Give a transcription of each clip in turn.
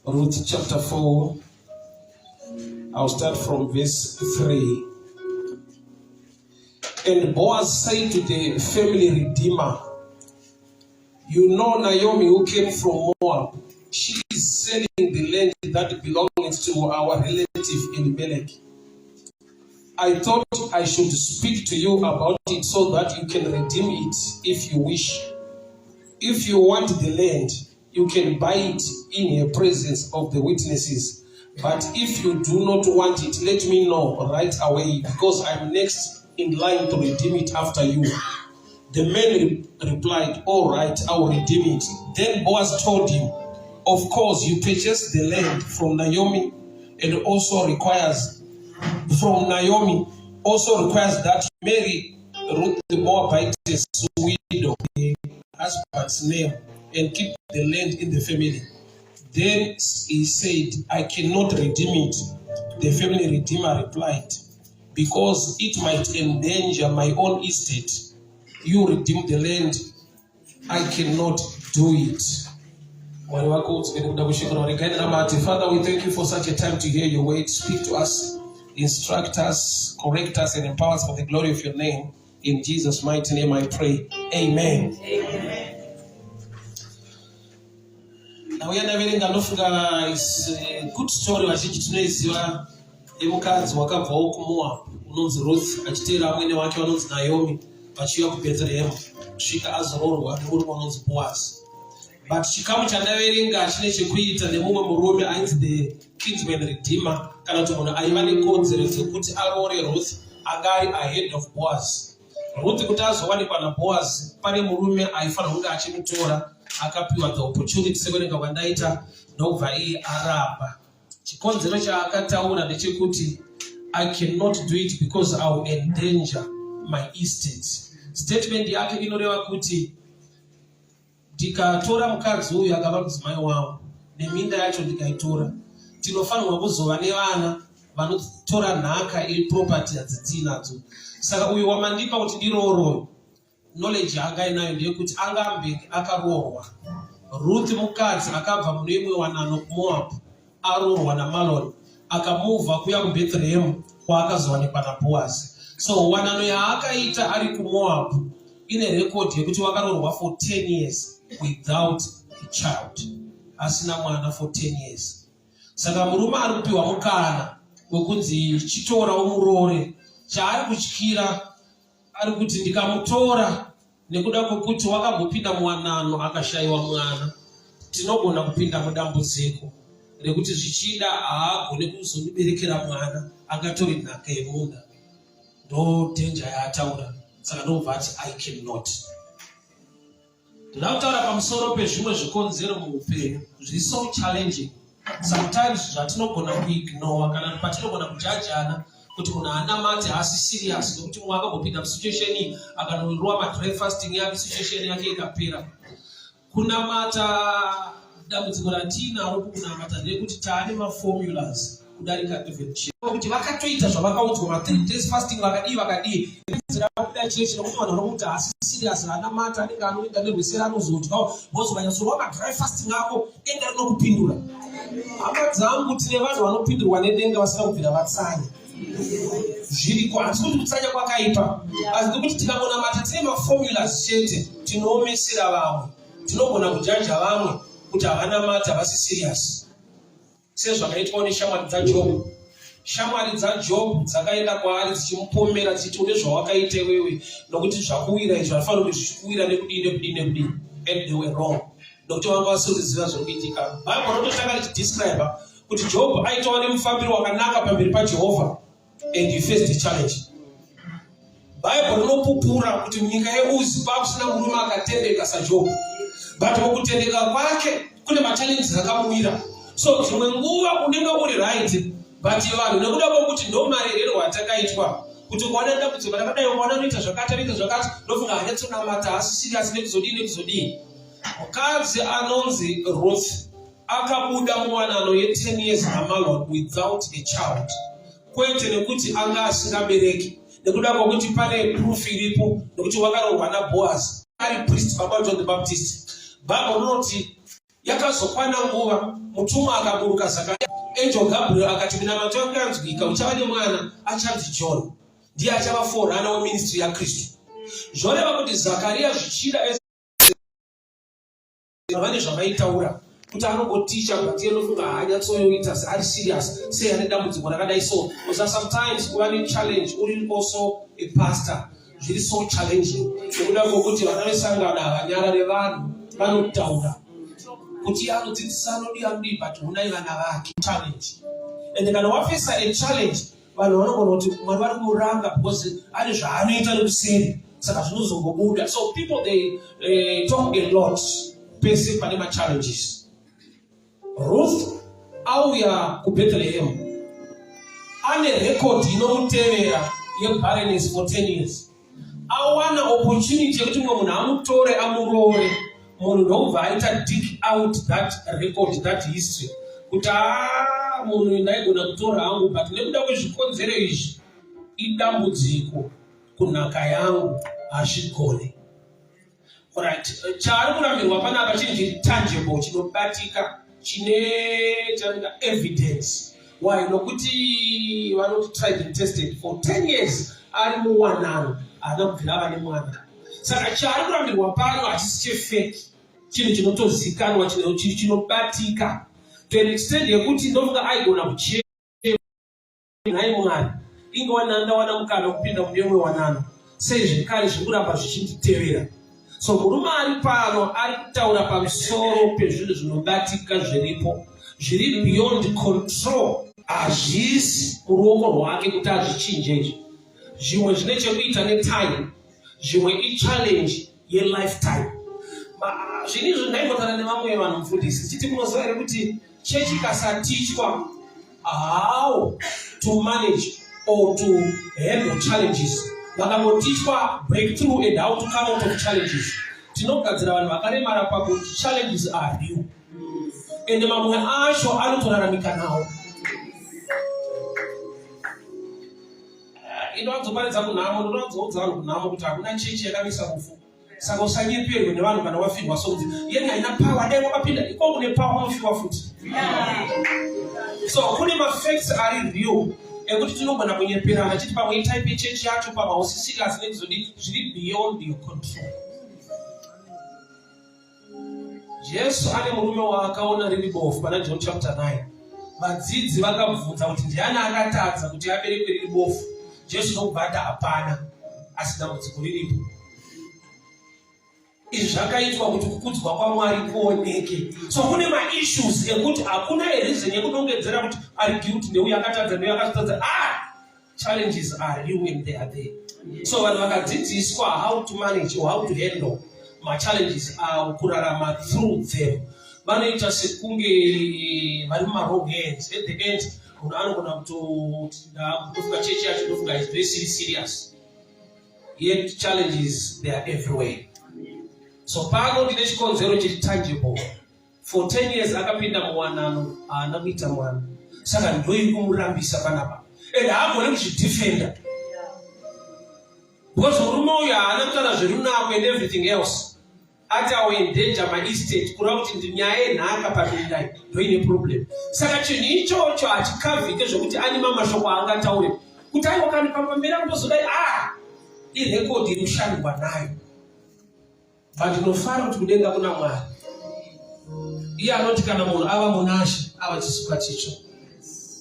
Ruth chapter 4. I'll start from verse 3. And Boaz said to the family redeemer, "You know Naomi, who came from Moab. She is selling the land that belongs to our relative Elimelech. I thought I should speak to you about it so that you can redeem it if you wish. If you want the land, you can buy it in the presence of the witnesses. But if you do not want it, let me know right away, because I'm next in line to redeem it after you." The man replied, "All right, I will redeem it." Then Boaz told him, "Of course, you purchased the land from Naomi and also requires that you marry Ruth the Moabitess widow, the husband's name, and keep the land in the family." "Then he said, 'I cannot redeem it,' the family redeemer replied, 'because it might endanger my own estate. You redeem the land. I cannot do it.'" Mwari wako udzike nekuda kweshoko. Regai ndinamate. Father, we thank you for such a time to hear your word. Speak to us, instruct us, correct us, and empower us for the glory of your name. In Jesus' mighty name I pray. Amen. Amen. Nauya ndaverenga, ndofunga is a good story, vazhinji tinoiziva, yemukadzi wakabvawo kuMoab unonzi Ruth, achiteera amwene wake vanonzi Naomi, vachiuya kuBethlehem kusvika azoroorwa nemurume unonzi Boaz. But chikamu chandaverenga chine chekuita nemumwe murume ainzi the kinsman redeemer, kana kuti munhu aiva nekodzero dzekuti aroore Ruth, anga ari ahead of Boaz. Ruth kuti azowanikwa naBoaz, pane murume aifanira kunge achimutora, akapiwa the opportunity sekuverenga kwandaita, ndokubva iye aramba. Chikonzero chaakataura ndechekuti, "I cannot do it because I will endanger my estate." Statement yake inoreva kuti ndikatora mukadzi uyu akava mudzimai wangu, neminda yacho ndikaitora, tinofanirwa kuzova nevana vanotora nhaka iri property yadzitiinadzo. Saka uyu wamandipa kuti ndirooroyo, knowledge yaanga inayo ndeyekuti angambenge akaroorwa. Ruth mukadzi akabva mune imwe wanano kuMoab, aroorwa naMalon, akamuvha kuya kuBethlehem kwaakazowanikwa naBoaz. So wanano yaakaita ari kuMoab ine record yekuti wakaroorwa for 10 years without a child, asina mwana for 10 years. Saka murume ari kupiwa mukana wekunzi chitora umuroore, chaari kutyira, ari kuti ndikamutora, nekuda kwekuti wakambopinda muwanano akashayiwa mwana, tinogona kupinda mudambudziko rekuti zvichida haagone kuzondiberekera mwana angatori nhaka yemunda. Ndo danger yaataura. Saka ndobva ati, "I cannot." Ndoda kutaura pamusoro pezvimwe zvikonzero muupenyu zviri so challenging sometimes, zvatinogona kuignore kana patinogona kujajana kuti munhu haanamati, haasi serious, nekuti mumwe akambopinda musituation iyi, akanorova madry fasting yake, situation yake ikapera. Kunamata, dambudziko ratiinaro kukunamata ndeyekuti taane maformulas kudarika even kuti vakatoita zvavakaudzwa, ma3 days fasting, vakadii vakadii, kuda chechi, nekuti vanhu vanokuti haasi serious, haanamata, anenge anoenda nerwesera, anozodyawo vozokanyatsorwa madry fasting ako, denga rinokupindura. Hama dzangu, tine vanhu vanopindurwa nedenga vasina kubvira vatsanya. Zviriko. Hatisi kuti kutsanya kwakaipa, asi ndikuti tikangonamata tine maformulas chete, tinoomesera vamwe, tinogona kujaja vamwe kuti havanamati, havasi serious, sezvakaitwawo neshamwari dzaJobhu. Shamwari dzaJobhu dzakaenda kwaari dzichimupomera, dzichiti, "Une zvawakaita iwewe, nokuti zvakuwira izvo hazvifaniri kuti zvichikuwira, nekudii nekudii nekudii." And they were wrong, nokuti vanga vasiri kuziva zviri kuitika. Bhaibheri rinototanga richidescribe kuti Jobhu aitova nemufambiro wakanaka pamberi paJehovha and he faced the challenge. Bhaibheri rinopupura kuti munyika yeUzi pakusina murume akatendeka saJobhu, but mukutendeka kwake kune machallenges akamuwira. So dzimwe nguva unenge uri right, but vanhu, nekuda kwokuti ndo marererwo atakaitwa, kuti ukaona dambudziko rakadai, ukaona anoita zvakati, anoita zvakati, ndofunga hanyatsonamata, asi serious, nekuzodii nekuzodii. Mukadzi anonzi Ruth akabuda muwanano ye10 years naMalon without a child, kwete nekuti anga asingabereki, nekuda kwokuti pane proof iripo, nekuti wakaroorwa naBoaz ari priest, baba John the Baptist. Bhaibheri rinoti Yakazokwana nguva, mutumwa akaburuka Zakaria. Angel Gabriel akati minamato yako yanzwika, uchava nemwana achanzi John. Ndiye achava forerunner weministry yaKristu. Zvoreva kuti Zakaria zvichida vane zvavaitaura kuti anongoticha but iye nofunga haanyatsoyoita seari serious sei ane dambudziko rakadai so oza sometimes kuva nechallenge uri also a pastor zviri so challenging nekuda kwokuti vana vesangano havanyarare vanhu vanotaura kuti anodzidzisa anodii anodii but hunai vana vake challenge and kana wafesa a challenge vanhu vanogona kuti mwari vari kumuranga because ane zvaanoita nekuseri saka zvinozongobuda so people they talk a lot pese pane machallenges. Ruth auya kuBethlehem ane record inomutevera yebarrenness for 10 years. Awana opportunity yekuti mumwe munhu amutore amuroore, munhu ndokubva aita dig out that record, that history kuti aa munhu ndaigona kutora hangu but nekuda kwezvikonzero izvi idambudziko kunhaka yangu hazvigone. Right. Chaari kurambirwa panapa chinhu chiri tangible chinobatika chine chanika evidence. Why? Nokuti vanoti tried and tested for 10 years ari muwanano haana kubvira ava nemwana. Saka chaari kurambirwa pano hachisi chefake, chinhu chinotozikanwa chinobatika to an extent yekuti ndofunga aigona kuchema nhai Mwari, inge wanana ndawana mukana wekupinda mune imwe wanano, sei zvekare zviri kuramba zvichinditevera? So murume ari pano ari kutaura pamusoro pezvinhu zvinobatika zviripo, zviri beyond control, hazvisi muruoko rwake kuti azvichinje izvi. Zvimwe zvine chekuita netime, zvimwe ichallenge yelifetime. Zvinhu izvi ndaimbotaura nevamwe vanhu mufundisi chiti munoziva here kuti chechi ikasatichwa how to manage or to handle challenges, vakangotichwa breakthrough and how to come out of challenges, tinogadzira vanhu vakaremara pakuti challenges are real and mamwe acho anotoraramika nawo. Inowanzoparidza kunhamo, ndinowanzoudza vanhu kunhamo kuti hakuna chechi yakamisa rufu, saka usanyeperwe nevanhu kana wafirwa sokuti yeni haina power, dai wakapinda iko kune power unofiwa futi. So kune mafacts ari real ekuti tinogona kunyeperana chiti pamwe itype yechechi yacho, pamwe hausi serious nekuzodi, zviri beyond your control. Jesu ane murume waakaona riri bofu pana John chapter 9. Vadzidzi vakabvunza kuti ndiani akatadza kuti aberekwe riri bofu. Jesu ndokubva ati hapana, asi dambudziko riripo. Izvi zvakaitwa kuti kukudzwa kwaMwari kuoneke. So kune maissues ekuti hakuna reason yekunongedzera kuti ari guilty neuyu akatadza neuyu akazotadza. Challenges are real when they are there. So vanhu vakadzidziswa how to manage or how to handle machallenges avo, kurarama through them, vanoita sekunge vari mumawrong hands. At the end munhu anogona kutoti ndakutofunga chechi yacho ndofunga is very serious, yet challenges, they are everywhere. So pano ndine chikonzero chiri tangible. For 10 years akapinda muwanano, haana kuita mwana, saka ndoiri kumurambisa panapa and haagone kuzvidefenda because murume uyu haana kutaura zverunako and everything else. Ati awo endanger my estate, kureva kuti ndinyaya yenhaka pamindai ndoine problem. Saka chinhu ichocho hachikavhike zvokuti ane mamashoko aangataure kuti aiwa kani pamberi akutozodai. Ah, irekodhi iri kushandwa nayo, but ndinofara kuti kudenga kuna Mwari, iye anoti kana munhu ava munashe ava chisikwa chitsva.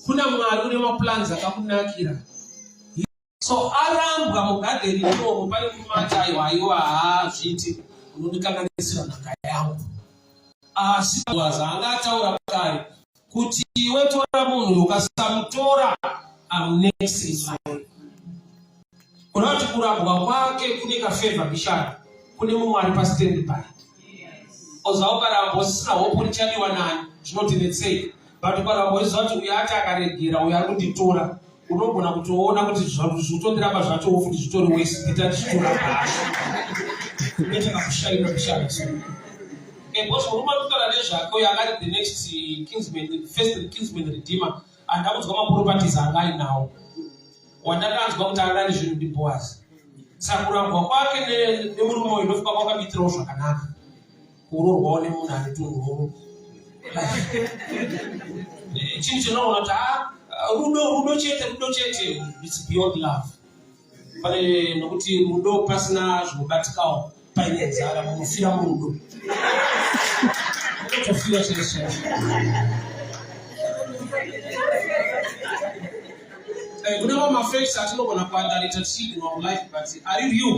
Kuna Mwari une maplans akakunakira. So arambwa mugadheni imomo, pane murume ati aiwa, aiwa, haazviiti, unondikanganisira nhaka yangu. Asi anga ataura kare kuti iwe tora munhu, ukasamutora am next in line. Kuna kuti kurambwa kwake kune kafavour bishara, kune mumwe ari pastand by. Oza ukaramba usisina hope richadiwa nani, zvinotinetsei, but ukaramba uchiziva kuti uyo ati akaregera uyo ari kunditora, unogona kutoona kuti zvotondiramba zvachowo futi zvitori wese ndita ndichitora pasho nechakakushaina kushaya. So because murume ari kutaura nezvake uyo akari the next kinsman, first kinsman redeemer, andakudzwa maproperties anga ainawo, wandakanzwa kuti anga ane zvinhu ndiBoazi. Saka kurambwa kwake nemurume uyu ndofunga kwakamuitirawo zvakanaka, kuroorwawo nemunhu ane tunhuru. Life. Eh, chinhu chinoona kuti ah, rudo rudo chete rudo chete it's beyond love pane nokuti rudo pasina zvinobatikawo paine nzara munofira murudo unotofira chete chete eh, kune mamwe mafacts atinogona kuandarita tichiignore mulife but ari real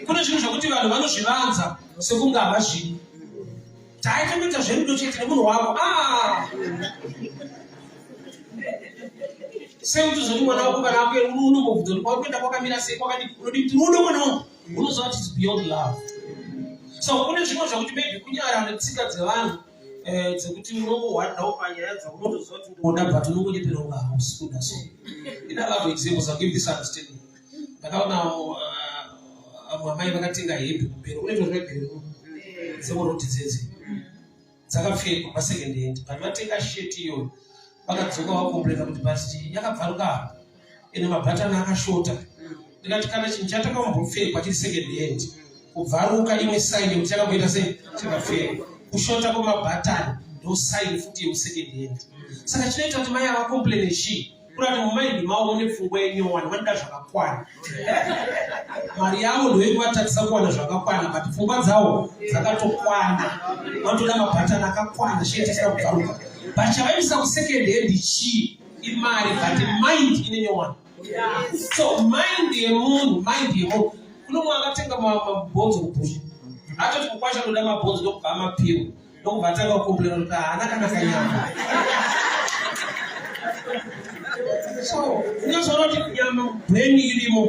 kune zvinhu zvekuti vanhu vanozvivanza sekunge havazvidi taita kuita zverudo chete nemunhu wako ah! sei kuti zoti mwana wako kana akuya unombobvunza kuti kwauri kuenda kwakamira sei kwakadii unodi kuti rudo mwana wangu unoziva kuti its beyond love so kune zvimwe zvekuti maybe kunyara netsika dzevanhu eh, dzekuti unongohwandawo panyaya dzaunotoziva kuti ndoda but unongonyepera unga hausi kuda so in a love examples I'll give this understanding ndakaona vamwe amai vakatenga hembe kubhero unoitwa zvebhero dzevoroti dzedzi dzakapfekwa pasecond hand but vatenga sheti iyoyo vakadzoka vakomplena kuti but yakabvaruka apa ine mabhatani akashota ndikati kana chinhu chatakambopfekwa chiri second hand kubvaruka imwe saini yekuti chakamboita sei chakapfekwa kushota kwemabhatani ndo saini futi yekusecond hand saka chinoita kuti mai avakomplene chii kurati mumaindi mavo mune pfungwa yenyowani vanoda zvakakwana mari yavo ndoyekuvatatisa kuwana zvakakwana but pfungwa dzavo dzakatokwana vanotoda mabhatani akakwana sheti isina kubvaruka but chavaimisa kusecond hand chii imari but mind ine nyowani so mind yemunhu mind yemunhu kuno mumwe akatenga mabhonzo kubhusha atoti mukwasha ndoda mabhonzo ndokubva amapiwa ndokubva atanga kukomplena kuti haana kana kanyama so unozoona kuti nyama brain irimo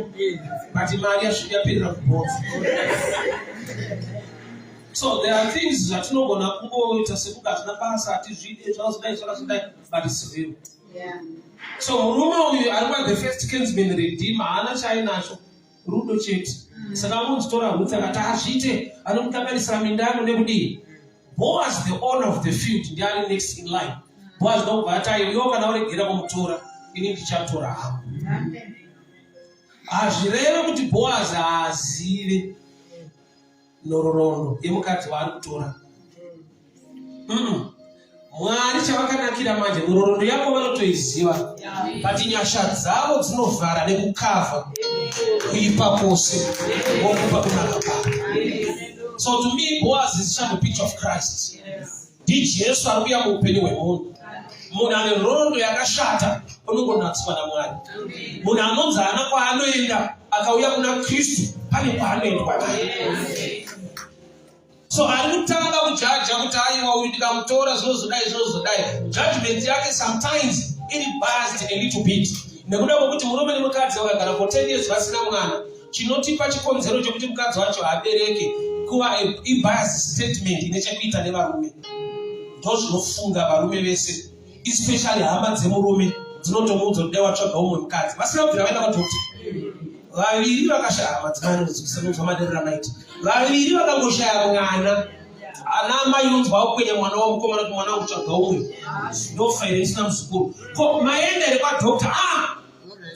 but mari yasvika yaperera kubhonzo so there are things zvatinogona kungoita sekunge hazvina basa hatizvide zvakazodai zvakazodai but it's real so murume uyu ari kuva the first kinsman redeemer haana chaainacho rudo chete mm. saka anonzitora rutsi akati azviite anomukanganisira minda yangu nekudii boaz the owner of the field ndiari next in line boaz ndokubva ati ayo iwo kana uregera kumutora ini ndichatora hangu hazvireve kuti boaz haazive nhororondo yemukadzi waari kutora mwari chavakanakira manje nhororondo yako vanotoiziva but nyasha dzavo dzinovhara nekukavha kuipa kwose vokupa kunaka kwavo so to me boaz is shadow picture of christ ndijesu ari kuya muupenyu hwemunhu munhu ane nhoroondo yakashata unongonatswa namwari munhu anonzi haana kwaanoenda akauya kuna kristu pane kwaanoendwa naye so ari kutanga kujaja kuti aiwa uyu ndikamutora zvinozodai zvinozodai judgment yake sometimes iri biased a little bit nekuda kwekuti murume nemukadzi vakagara for 10 years vasina mwana chinotipa chikonzero chekuti mukadzi wacho abereke kuva ibias statement ine chekuita nevarume ndozvinofunga varume vese especially hama dzemurume dzinotomuudza kuti dai watsvaga umwe mukadzi vasina kubvira vaenda kwadokta vaviri vakashaya hama dzimai maderera maita vaviri vakangoshaya mwana ana amai unonzwa wakwenya mwana wamukomana kuti mwana wakutsvaga umwe ndofa here isina muzukuru ko maenda here kwadokta ah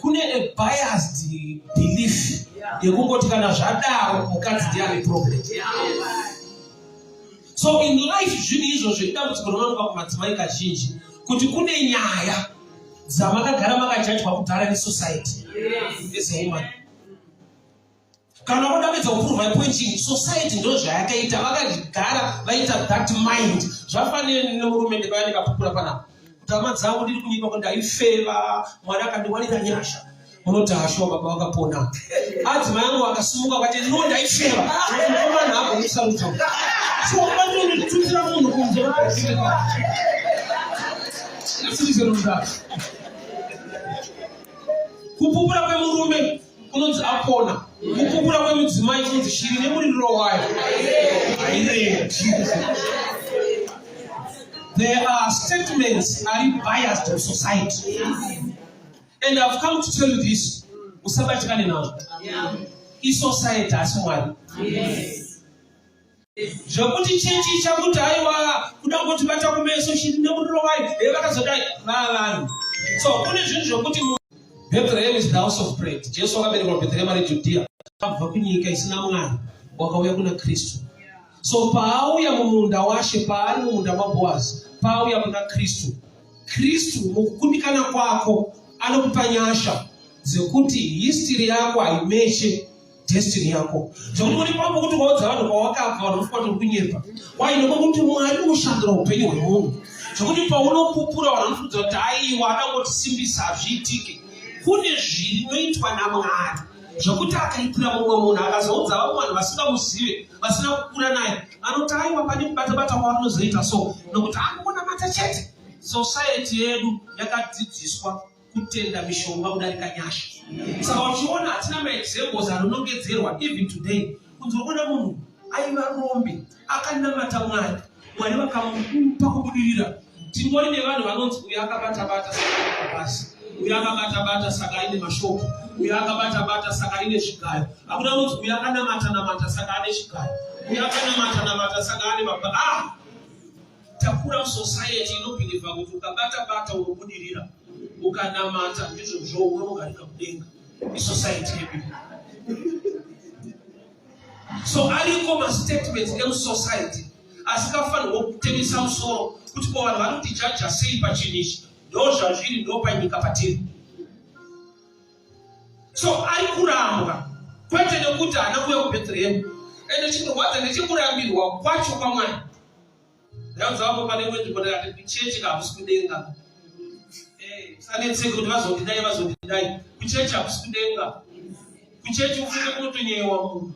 kune a biased belief yekungoti kana zvadaro mukadzi ndiye ane problem so in life zvinhu izvozvo idambudziko rinowanikwa kumadzimai kazhinji kuti kune nyaya dzamakagara makajajwa kudhara nesociety as a woman kana unoda kuedza kuprova pointing society ndo zvayakaita vakagara vaita that mind zvafanira nemurume ndikauya ndikapupura panapa kuti hama dzangu ndiri kunyika ko ndaifeva mwari akandiwanira nyasha munoti hashuwa baba vakapona adzimai angu akasimuka akati no ndaifeva mukomana hagomusarudzo so vanonditutsira munhu kunze kupupura kwemurume kunonzi apona kupupura kwemudzimai kunonzi shiri nemuririro wayo hairegi there are statements ari biased of society and i've come to tell you this usabatikane nazvo isociety asi mwari zvekuti chechi ichakuti haiwa kuda kungotibata kumeso shiri nemuriro wayo he vakazodai vavanhu so kune zvinhu zvekuti bethlehem is the house of bread jesu akaberekwa bethlehem ari judea abva kunyika isina mwari wakauya kuna kristu. So paauya mumunda waShe, paari mumunda maBoazi, paauya kuna Kristu, Kristu mukukundikana kwako anokupa nyasha dzekuti history yako haimeche destiny yako. Zvekuti uri pamwe kuti ukaudza vanhu kwawakabva, vanhu vanofunga kuti uri kunyepa. Why? Nokuti Mwari unoshandura upenyu hwemunhu. Zvekuti paunopupura vanhu vanofunga kuti aiwa adangotisimbisa hazviitike. Kune zvinoitwa naMwari zvekuti akaitira mumwe munhu akazoudza vamwe vanhu vasingamuzive vasina kukura naye vanoti aiwa pane kubatabata kwaanozoita so nokuti anongonamata chete. Society yedu yakadzidziswa kutenda mishonga kudarika nyasha. Saka uchiona hatina maexamples anonongedzerwa even today kunzi unoona munhu aiva rombe akanamata Mwari, Mwari vakamupa kubudirira. Tingori nevanhu vanonzi uyu akabatabata saka aine mabhazi, uyu akabatabata saka aine mashopu, uyu akabatabata saka aine zvigayo. Hakuna anonzi uyu akanamata namata saka ane chigayo, uyu akanamata namata saka ane mabha. Ah! Takura musociety inobhilivha kuti ukabata bata unobudirira, ukanamata ndizvozvo unogarika kudenga. Isociety yedu. So ariko mastatements emusociety asikafanirwa kutemesa musoro kuti ko vanhu vari kutijaja sei pachinhu ichi, ndo zvazviri, ndo panyika patiri. So ari kurambwa kwete nekuti haana kuuya kuBethlehem, ende chinorwadza ndechekurambirwa kwacho kwaMwari. Ndaudza vamwe pane imwe nzvimbo ndikati kuchechi hakusi kudenga. Usanetseke kuti vazondidai vazondidai. Kuchechi hakusi kudenga. Kuchechi ufunge kunotonyeyewa munhu.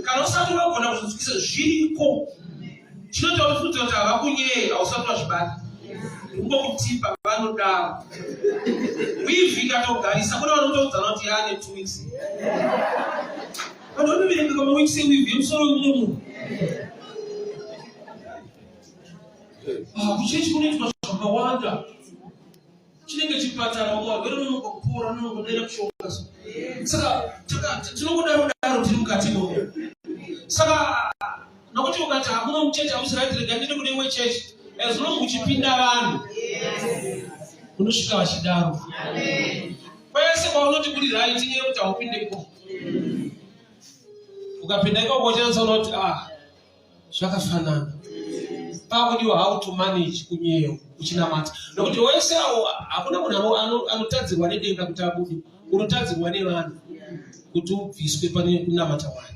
Kana usati wagona kuzvinzwisisa zviriko. Chinoita kuti ufunge kuti havakunyeye hausati wazvibata. Kungokutipa vanodaro. Wivhi ikatogarisa kune vanotoudzana kuti yaane 2 weeks. Vanhu vanoverenga maweeks ewivhi yemusoro wemumwe munhu. Ah, kuchechi kunoitwa zvakawanda. Chinenge chipatara vamwe varwere vanonoka kupora vanonoka kushonga. Saka tinongodaro daro tiri mukati imomo. Saka nokuti ukati hakuna muchechi hamusi right, rega ndinde kune imwe chechi. As long uchipinda vanhu unosvika vachidaro. Kwese kwaunoti kuri right inyaya yekuti haupinde ikoko. Ukapinda ikoko uchanyatsoona kuti ah, zvakafanana. Pakudiwa how to manage kunyeyo uchinamata, nokuti wese awo hakuna munhu anotadzirwa nedenga kuti abude, unotadzirwa nevanhu kuti ubviswe pane kunamata Mwari.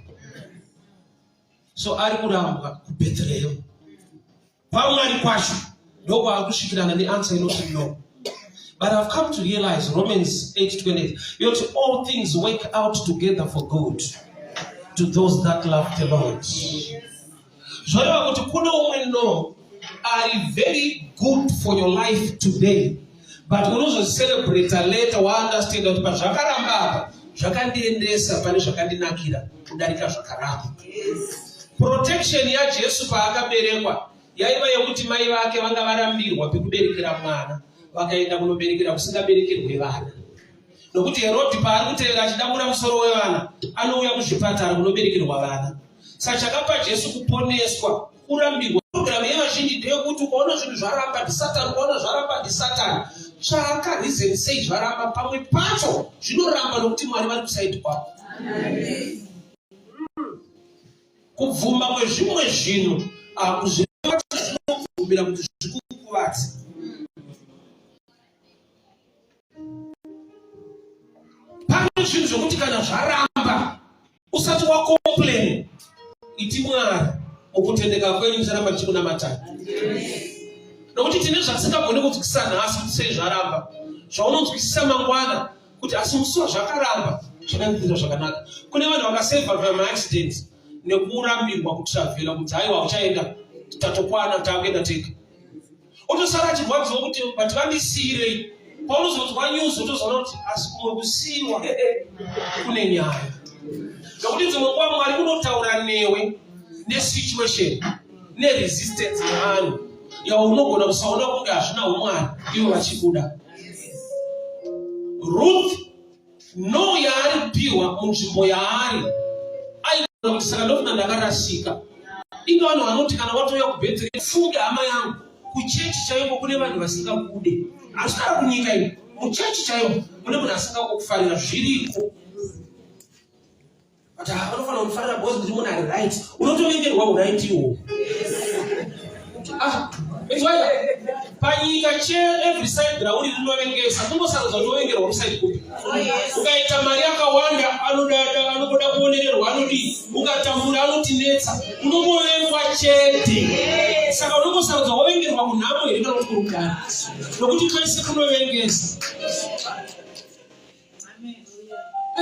So ari kurambwa kuBethlehem kwaMwari kwacho ndokwaari kusvikirana neanswer inoti no. But I've come to realize Romans 8:28 yoti all things work out together for good to those that love the Lord. Zvoreva kuti kune umwe no ari very good for your life today, but unozocelebrate later waunderstand kuti pazvakaramba apa zvakandiendesa pane zvakandinakira kudarika zvakaramba. Protection yaJesu paakaberekwa yaiva yekuti mai vake vanga varambirwa pekuberekera mwana, vakaenda kunoberekera kusingaberekerwe vana. Nokuti Herodhi paari kutevera achidambura musoro wevana, anouya kuzvipatara kunoberekerwa vana. Saka chakapa Jesu kuponeswa kurambirwa. Program yevazhinji ndeyekuti ukaona zvinhu zvaramba ndisatani, ukaona zvaramba ndisatani. Tsvaka reason sei zvaramba, pamwe pacho zvinoramba nokuti Mwari vari kusaidi kwako. Kubvuma kwezvimwe zvinhu hakuzvireva kuti zvinobvumira kuti zvikukuvadze. Pane zvinhu zvokuti kana zvaramba usati wacomplain, iti Mwari mukutendeka kwenyu ndicharamba ndichikunamatani. Nokuti tine zvatisingagoni kunzwisisa nhasi kuti sei zvaramba, zvaunonzwisisa mangwana kuti asi musi wazvakaramba zvakandiita zvakanaka. Kune vanhu vakasevha maaccidents nekurambirwa kutravhela kuti haiwa uchaenda, tatokwana takuenda tega. Otosara achirwadziwa kuti but vandisiirei. Paunozonzwa news otozoona kuti asi kumwe kusiiwa kune nyaya. Nokuti dzimwe nguva Mwari unotaura newe nesituation neresistance yevanhu yaunogona kusaona kunge hazvina umwari ivo vachikuda. Ruth no yaari kupiwa munzvimbo yaari aigona kuti saka ndofunga ndakarasika. Inga vanhu vanoti kana watouya kuBethlehem, funge hama yangu, kuchechi chaiko kune vanhu vasingakude. Hazvidaro kunyika ino, muchechi chaimo mune munhu asingakufarira, zviriko. But ah, vanofanira kundifarira because ndiri munhu ari right. Unotovengerwa uright iwowo. Ah, inzwai panyika che every side rauri rinovengesa kungosarudza kuti wovengerwa kuside kupi. Oh, Ukaita mari yakawanda anodada anokuda kuonererwa anodii. Ukatambura anotinetsa unongovengwa chete. Saka unongosarudza wovengerwa kunhamo here kana kuti kurugare. Nokuti kwese kunovengesa.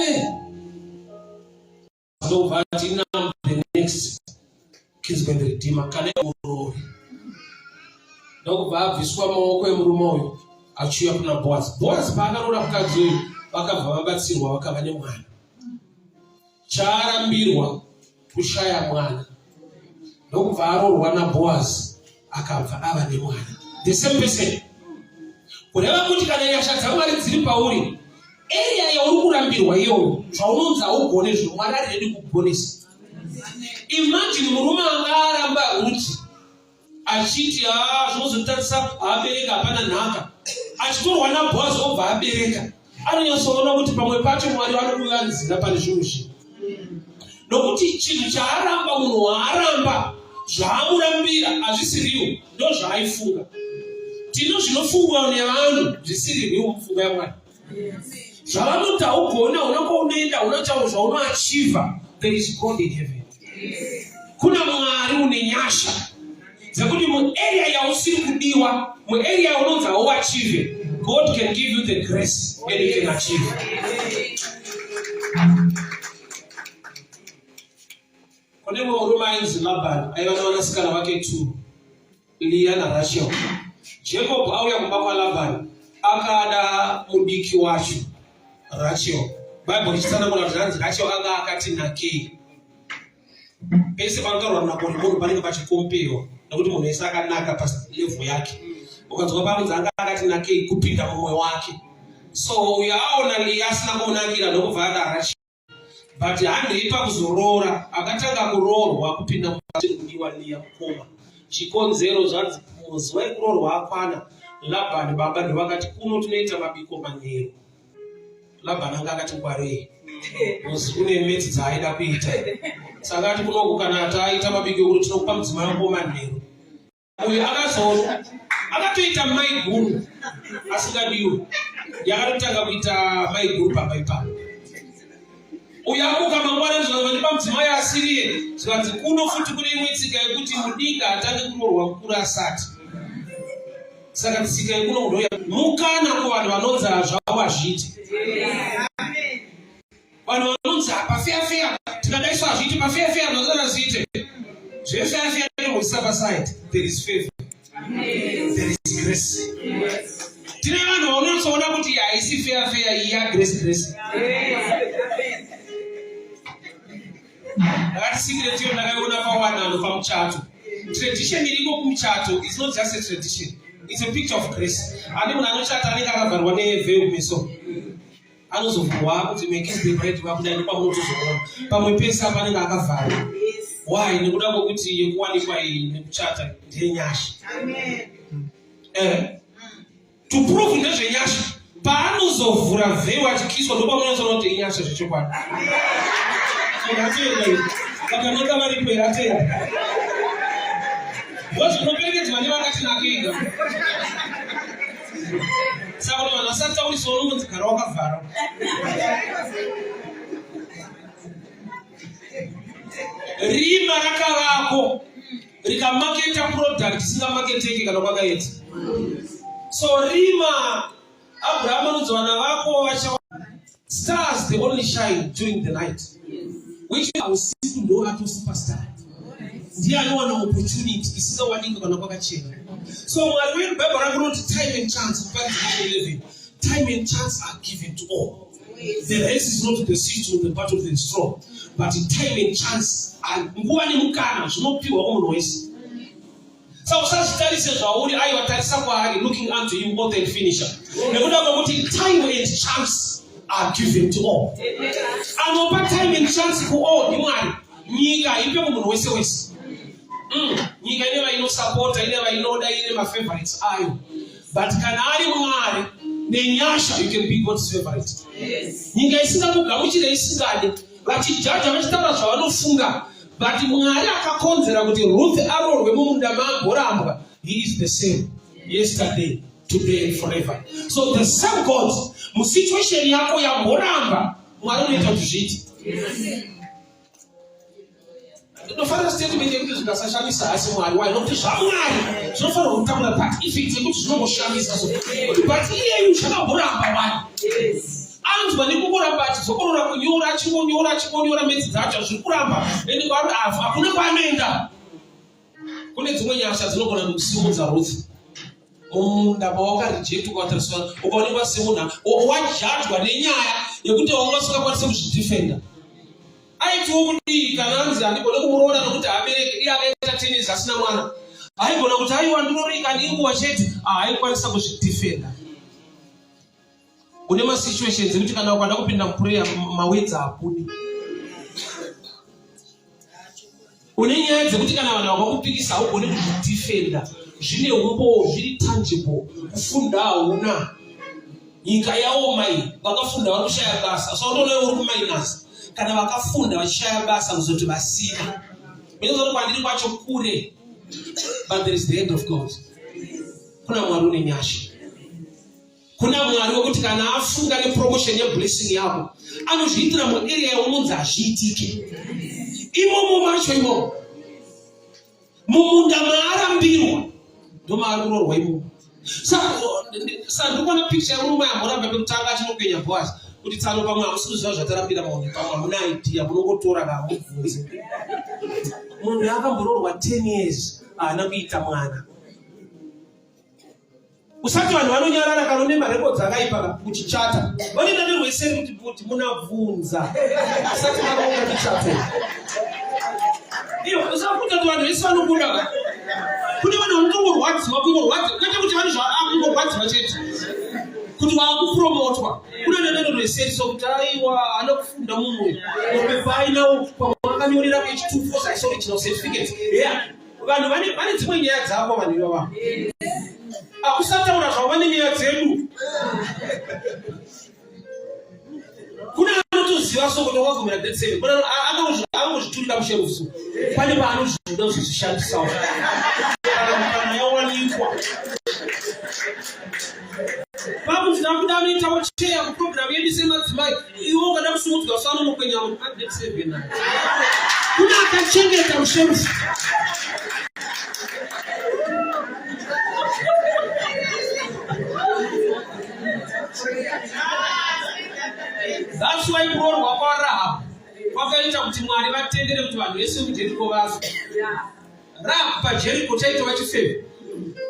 Eh. Ndobva ati now the next kinsman redeemer kana urori. Ndokubva abviswa maoko emurume uyu achiuya kuna Boaz. Boaz paakaroora mukadzi uyu vakabva vabatsirwa vakava nemwana. Chaarambirwa kushaya mwana ndokubva aroorwa naBoaz akabva ava nemwana. The same person. Kureva kuti kana nyasha dzaMwari dziri pauri, area yauri kurambirwa iyoyo zvaunonzi haugone zvino Mwari ari ready kukugonesa. Imagine murume anga aramba Ruti achiti haa zvinozotadzisa haabereka hapana nhaka achitorwa naBoaz obva abereka anonyatsoona kuti pamwe pacho Mwari vanokuvanzira pane zvinhu zvinhu nokuti chinhu chaaramba munhu waaramba zvaamurambira hazvisiriwo ndo zvaaifunga tino zvinofungwa nevanhu zvisiririwo mupfungwa yamwari zvavanoti haugona hauna kwaunoenda hauna chavo zvaunoachiva there is god in heaven kuna mwari une nyasha dzekuti muarea yausiri kudiwa muarea yaunonzi hauachive god can give you the grace and you can achieve Kune mumwe murume ainzi Labhani aiva navanasikana vake two, Leah naRachel. Jacob auya kumba kwaLabhani akada mudiki wacho Rachel. Bible richitsanangura kuti hanzi Rachel anga akati nakei. Pese panotaurwa runako rwemunhu panenge pachikompewa nekuti munhu wese akanaka palevel yake. Ukanzwa panonzi anga akati nakei kupinda mumwe wake. So uyo aona Leah asina kumunakira ndokubva ada Rachel. but handei pakuzoroora akatanga kuroorwa kupinda mukati kudiwa Leah mukoma chikonzero zvanzi muzuva ekuroorwa akwana Labhani baba ndovakati kuno tinoita mabiko manheru Labhani anga akati ngwarei muzi kune metsi dzaaida kuita saka ati kunoku kana taita mabiko ekuti tinokupa mudzimai wako manheru uyu akazono akatoita mai guru asingadiwe yakatotanga kuita mai guru pamba ipapo uyu amuka mangwana zvikanzi vandipa mudzimai asiriye zvikanzi kuno futi kune imwe tsika yekuti mudiki hatange kuroorwa mukuru asati saka tsika yekuno ndoya mukana kuvanhu vanonzi hazvavo hazviiti vanhu vanonzi pafeya feya tikadaiso hazviiti pafeya feya vanozana zviite zvefeya feya ndinoisa paside there is favor there is grace tine vanhu vaunotsoona kuti haisi feya feya iyi yagrace grace ndakati secret iyo ndakaiona pawanano pamuchato tradition iriko kumuchato is not just a tradition it's a picture of grace ane munhu anochata anenge akavharwa neveil kumeso anozovhurwa kuti make the bride vakuda ndopamunotozoona pamwe pese apa anenge akavharwa why nekuda kwekuti yekuwanikwa iyi nekuchata ndeyenyasha eh. to prove ndezvenyasha paanozovhura veil achikiswa ndopamunonyatsoona kuti inyasha zvechokwadi atenda vakanaka varipo here atenda ndozvinoperekedzwa nevakati nakeiga saka kuti vanhu vasataurisa unongonzi gara wakavhara rima rakavako rikamaketa product isingamaketeke kana kwakaita so rima abraham anonzi vana vako vacha stars they only shine during the night which usiku ndo ato superstar ndiye anowana opportunity isingawaniki kana kwakachena so mwari wedu bible rangu rinoti time and chance kuparidza 11 time and chance are given to all the race is not the swift nor the battle of the strong but time and chance nguva nemukana zvinopiwa kumunhu wese Saka usazvitarise zvauri, aiwa tarisa kwaari, looking unto him, author and finisher. Nekuda kwekuti time and chance are given to all. Anopa time and chance ku all ndiMwari. Nyika haipe kumunhu wese wese. Nyika ine vainosapota, ine vainoda, ine mafavorites ayo. But kana ari Mwari nenyasha, you can be God's favorite. Nyika isingakugamuchire isingade. Vachijaja vachitaura zvavanofunga, but Mwari akakonzera kuti Ruth aroorwe mumunda maagorambwa. He is the same yesterday, today and forever. So the same God musituation yako yamboramba, Mwari unoita kuti zviite. Ndinofanira statement yekuti zvikasashamisa asi Mwari why nokuti zvaMwari zvinofanirwa kutaura that effect yekuti zvinongoshamisa so kuti but iyeyu zvakamboramba wani anzwa nekungoramba achidzokorora kunyora achingonyora achingonyora medzi dzacho zviri kuramba and kwaari hakuna kwaanoenda. Kune dzimwe nyasha dzinogona kukusimudza Ruth mumunda pawakareject ukatariswa ukaonekwa semunhu wajajwa nenyaya yekuti wanga usingakwanisi kuzvidefenda. Aitiwo kudii kana anzi handigone kumuroora nokuti haabereki iye akaita ten years asina mwana. Aigona kuti aiwa ndiroorei kani inguva chete haaikwanisa kuzvidefenda. Une masituations ekuti kana ukada kupinda muprayer mawords haabudi. Une nyaya dzekuti kana vanhu vakakupikisa haugone kuzvidefenda zvine umbowo zviri tangible. Kufunda hauna. Nyika yaoma iyi, vakafunda vari kushaya basa. So unoona uri kuminus. Kana vakafunda vachishaya basa kuzoti vasina. Unozoona kwandiri kwacho kure. But there is the hand of God. Kuna Mwari une nyasha. Kuna Mwari wekuti kana afunga nepromotion yeblessing yako anozviitira muarea yaunonzi hazviitike. Imomo macho imomo mumunda maarambirwa ndomaari kuroorwa imomo. Saka ndikuona picture yemurume amboramba pekutanga achinokwenya Boaz kuti tsano pamwe hamusi kuziva zvatarambira munhu pamwe hamuna idea munongotora kamubvunze. Munhu akamboroorwa 10 years haana kuita mwana. Usati vanhu vanonyarara kana une marekodzi akaipa ka uchichata vanoita nerweseri kuti kuti munabvunza usati maronga michato iyo usafunga kuti vanhu vese vanobuda ka kune vanhu vanotongorwadziwa kungorwadziwa kwete kuti vane zvaakungorwadziwa chete kuti waakupromotwa kune vanoita nerweseri so kuti aiwa ana kufunda munhu uyu mapepa ainawo pamwe akanyorera kwechi2 four original certificate yeah vanhu vane vane dzimwe nyaya dzavo vanhu ivava akusataura zvavo vane nyaya dzedu kune anotoziva so kuti wakagumira grade seven kuna angozviturika musherufu pane paanozvida kuzozvishandisawo kana yawanikwa pakunzi takuda anoitawo cheya kuprogramu yedu semadzimai iwe ukada kusimudzwa usanonokwenya grade seven kune akachengeta musherufu That's why kuroorwa kwaRahab kwakaita kuti Mwari vatendere kuti vanhu vese muJeriko vafe. Rahab paJeriko chaitova chifeve.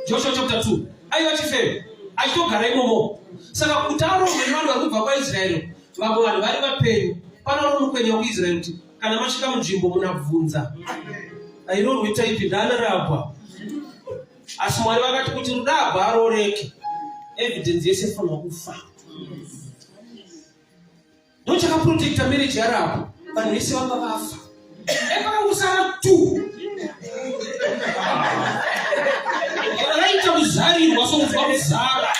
Joshua chapter 2. Aiva chifeve. Achitogara imomo. Saka kuti aroorwe nevanhu vari kubva kwaIsraeri, vamwe vanhu vari vapenyu, pano mukwenya kuIsraeri kuti kana masvika munzvimbo munabvunza. Airoorwe taipi ndana Rahab. Asi Mwari vakati kuti Rahab arooreke, evidence yese ifanirwa kufa. Ndochakaprotecta marriage yaRahabhu, vanhu vese vanga vafa. Epakangosara tu raita kuzarirwa sokunzwa kuzara.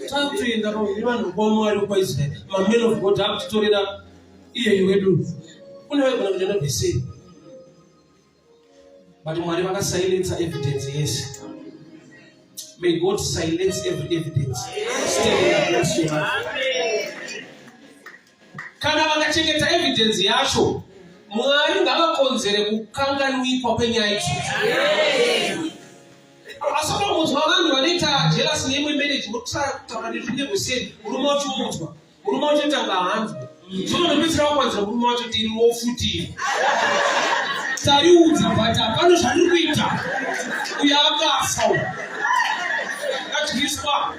Takutoenda nevanhu kwaMwari kwaIsraeri, mamen of God akutitorera iyeyu wedu. Kune vaigona kuenda vese. But Mwari vakasilensa evidence yese. May God silence every evidence standing against your life. Kana vakachengeta evidence yacho, Mwari ngavakonzere kukanganwikwa kwenyaya idzodzo. Asi unomudzwa vanhu vanoita jealous neimwe marriage votsaya kutaura nezvinenge murume wacho womudzwa. Murume wacho tanga hanzwe. Zvinonopedzisira wakwanzira murume wacho tiriwo futi. Tariudza but hapana zvariri kuita. Uyo akafa uyu. Akadyiswa.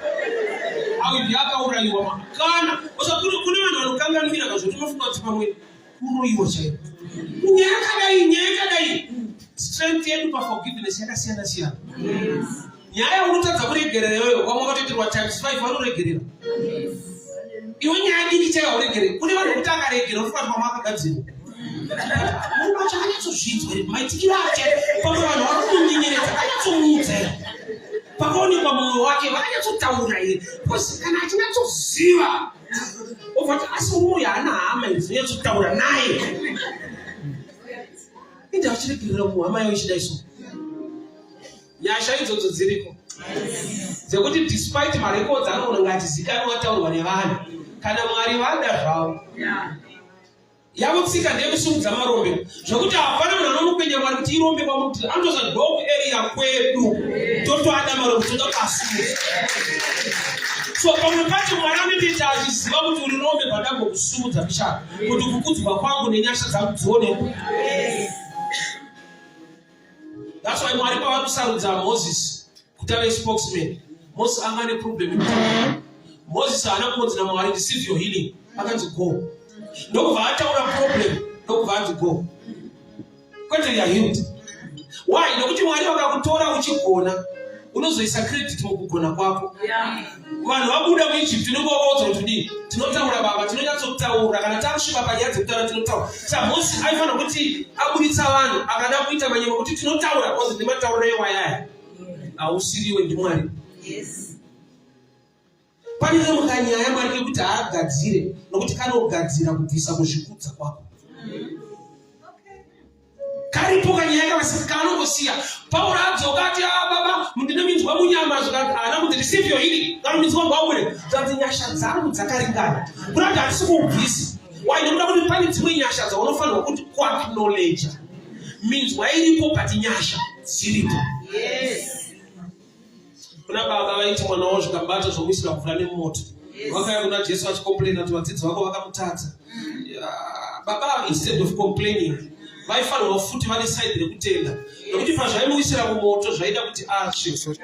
Auyu akaurayiwa kana usakuri kune vanhu vanokanganwira kazvoti unofunga kuti pamwe kuroyiwa chaiko. Nyaya yakadai, nyaya yakadai. Strength yedu pa forgiveness yakasiyana siyana. Nyaya yaunotadza kuregerera iyoyo, vamwe vakatoitirwa times 5 vanoregerera. Iwe nyaya diki chaiyo hauregereri. Kune vanhu vekuti akaregera unofunga kuti pamwe akagadzirwa. Murume wacho akanyatsozvinzwa here maitikiro ake? Pamwe vanhu vari kumunyenyeredza akanyatsomuudza here? Pakaonekwa mumwe mumwe wake vakanyatsotaura here because kana achinyatsoziva obva kuti asi murume uyu haana hama idzinonyatsotaura naye inde achiregerera muhama yayo ichidai so nyasha idzodzo dziriko dzekuti despite marekodzi anogona kunge achizikanwa ataurwa nevanhu kana mwari vada zvavo yavo tsika ndeyekusimudza marombe zvekuti hapana munhu anomukwenya mwari kuti irombe kwamuti anotoza dog area kwedu totoada marombe toda kuti asimudze so pamwe pacho mwari anotoita achiziva kuti uri rombe pandambokusimudza mishaka kuti kukudzwa kwangu nenyasha dzangu dzionekwe That's why Mwari pavari kusarudza Moses kuti ave spokesman. Moses anga ane problem yekutaura. Moses haana kungonzi naMwari receive your healing. Akanzi go. Ndokubva ataura problem, ndokubva anzi go. Kwete you are healed. Why? Nokuti Mwari vakakutora uchigona unozoisa credit mukugona kwako. Vanhu vabuda muEgypt unenge wavaudza kuti kudii? Tinotaura baba, tinonyatsotaura kana takusvika panyaya dzekutaura tinotaura. Sa Moses aifanira kuti aburitsa vanhu akada kuita manyama kuti tinotaura because ndimatauriro ewayaya. Hausiriwe ndiMwari. Yes. Pane kamwe kanyaya Mwari kekuti haagadzire nokuti kanogadzira kubvisa kuzvikudza kwako. Karipo kanyaya kavasi kaanongosiya. Pauro adzoka ati ah baba ndine minzwa munyama zvikati haana kunzi receive your healing kana minzwa ngwaure zvanzi nyasha dzangu dzakaringana. Kuda kuti hatisi kuubvisi. Why nekuda kuti pane dzimwe nyasha dzaunofanirwa kuti kuacknowledge. Minzwa iripo but nyasha dziripo. Yes. Kuna baba vaiti mwana wavo zvikabata zvomuisira mvura nemoto. Vakauya kuna Jesu vachicomplaina kuti vadzidzi vako vakamutadza. Baba instead of complaining vaifanirwa futi vane side rekutenda nekuti pazvaimuisira mumoto zvaida kuti atsve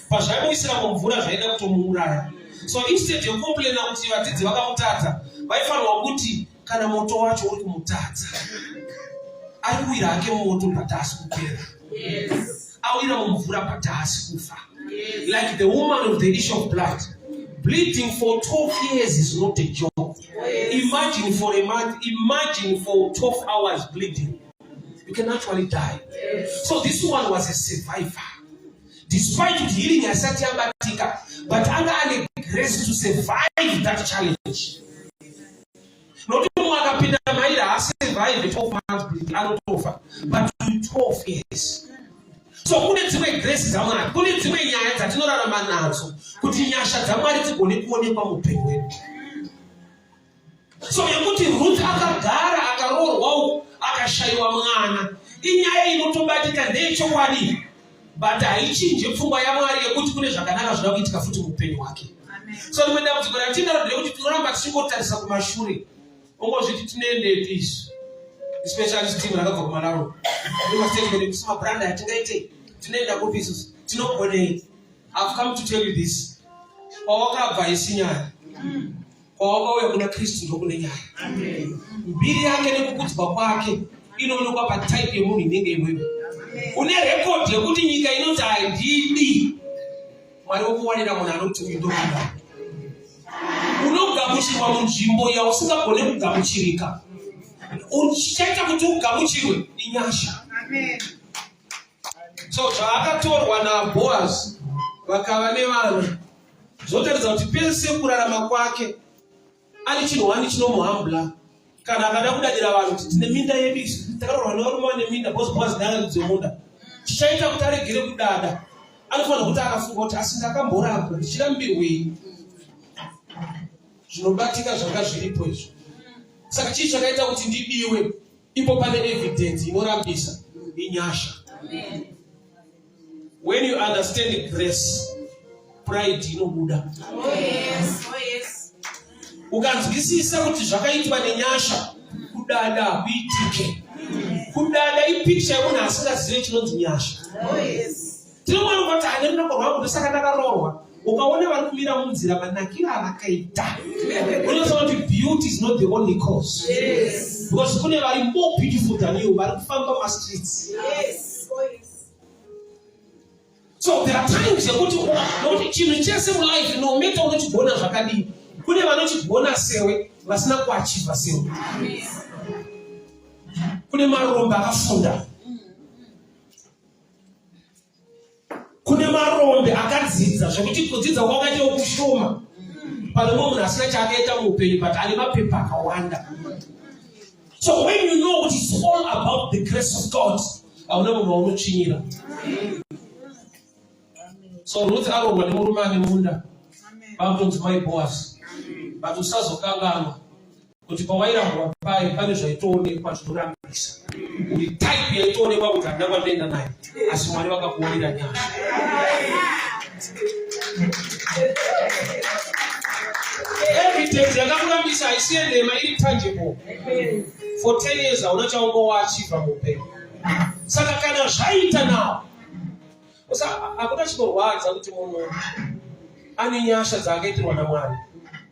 pazvaimuisira mumvura zvaida kutomuuraya so instead yekucomplaina kuti vadzidzi vakamutadza vaifanirwa kuti kana moto wacho uri kumutadza ari kuwira hake moto but haasi kupera awira mumvura but haasi kufa like the woman of the issue of blood bleeding for 12 years is not a joke imagine for a month imagine for 12 hours bleeding you can actually die so this one was a survivor despite kuti healing haisati yabatika but anga ane grace to survive that challenge nokuti mumwe akapinda mairi haasurvive 12 months bleeding anotofa but 12 years so kune dzimwe grace dzamwari kune dzimwe nyaya dzatinorarama nadzo kuti nyasha dzamwari dzigone kuonekwa muupenyu hwedu so yekuti ruth akagara akaroorwa uku akashayiwa mwana inyaya inotobatika ndeyechokwadi but haichinje pfungwa yamwari yekuti kune zvakanaka zvinoda kuitika futi muupenyu hwake so rimwe dambudziko ratinaro nderekuti tinoramba tichingotarisa kumashure ongozviti tinoendepi isu especially team rakabva kumalawi nemastatement ekuti mabrand atingaitei tinoenda kupi isusu tinogonei i've come to tell you this kwawakabva isi nyaya kwawakauya kuna kristu ndokune nyaya mbiri yake nekukudzwa kwake inoonekwa patype yemunhu inenge iwewe une rekodhi yekuti nyika inoti handidi mwari wokuwanira munhu anoti uyu ndokuda unogamuchirwa munzvimbo yausingagone kugamuchirika uchichaita kuti ugamuchirwe inyasha so zvaakatorwa naboazi vakava nevana zvotaridza kuti pese kurarama kwake ane chinhu wani chinomuhambula kana akada kudadira vanhu kuti tine minda yedu isu takaroorwa nevarume vane minda because boazi ndaakaridzi wemunda chichaita kuti aregere kudada anofanira kuti akafunga kuti asi ndakamborambwa ndichirambirwei zvinobatika zvanga zviripo izvo saka chii chakaita kuti ndidiwe ipo pane evidence inorambisa inyasha when you understand grace pride inobuda oh, yes. Oh, yes. Ukanzwisisa kuti zvakaitwa nenyasha kudada hakuitike. Kudada ipicture yemunhu asingazive chinonzi nyasha. Oh, yes. Tinoona kuti ane runako rwangu ndosaka ndakaroorwa. Ukaona vari kumira munzira manakiro avakaita. Unoziva kuti beauty is not the only cause. Yes. Because kune vari more beautiful than you vari kufamba mumastreets. Yes. Oh, yes. So there are times yekuti nokuti chinhu chese mulife no matter unochigona zvakadii kune vanochigona sewe vasina kuachivha sewe. Kune marombe akafunda. Kune marombe akati Wakadzidza zvekuti kudzidza kwakaita kushoma pane mumwe munhu asina chaakaita muupenyu, but ane mapepa akawanda. So when you know kuti it's all about the grace of God, hauna munhu waunotsvinyira. So Ruth aroorwa nemurume ane munda, vakutonzi mai Boaz. But usazokanganwa kuti pawairambwa pai pane zvaitoonekwa zvinorambisa. Uri type yaitoonekwa kuti handina kwandoenda naye, asi Mwari vakakuonera nyasha. Evidence yakakurambisa haisi yenhema, iri tangible. For 10 years hauna chaunga waachievha muupenyu. Saka kana zvaita nawo, hakuna chinorwadza kuti munhu ane nyasha dzaakaitirwa naMwari,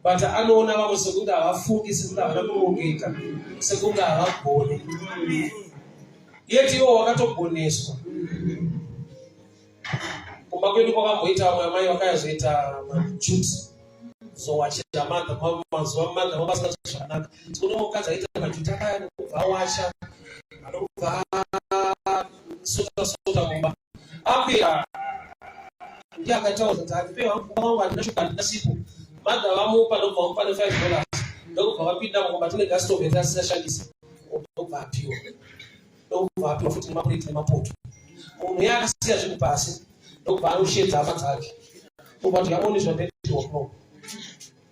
but anoona vamwe sekunge havafungi, sekunge havana kurongeka, sekunge havagone, yet iwo wakatogoneswa. Kumba kwedu kwakamboita vamwe amai vakayazoita maduty, zowachira madha mazuva madha vanga zvakanaka. Tikuona mukadzi aita maduty akaya, nokubva awacha, anobva sota sota mumba. Akwira ndiye akataura kuti, "Handipe wangu, handina shuga, handina sipo." Madha vamupa, ndokubva vamupa ne$5, ndokubva vapinda mumba, tine gas stove yatasingashandisa, ndokubva apiwa, ndokubva apiwa futi nemapureti nemapoto. Munhu iye akasiya zvinhu pasi, ndokubva anoshedza hama dzake, ndokubva kuti, "Yaoni zvandaitiwa kuno,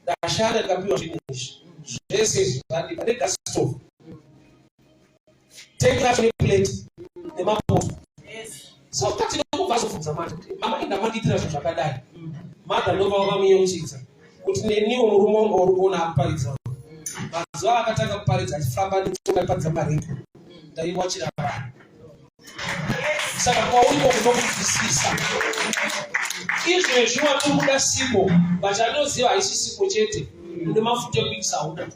ndashanda ndikapiwa zvinhu izvi zvese izvi, zvandipa negas stove, tengi racho neplate nemapoto." So kati ndokubva azobvunza manje kuti, "Mama, inda mandiitira zvinhu zvakadai?" Madha ndobva vakamuyeuchidza kuti, "Neniwo murume wangu uri kuona akuparidza, mazuva akatanga kuparidza achifamba netsoka achiparidza marepo, ndaiwachira vanhu. Saka kwauriko kunokunzwisisa. Izvezvi watiri kuda sipo, but anoziva haisi sipo chete, une mafuta ekuitisa hauna.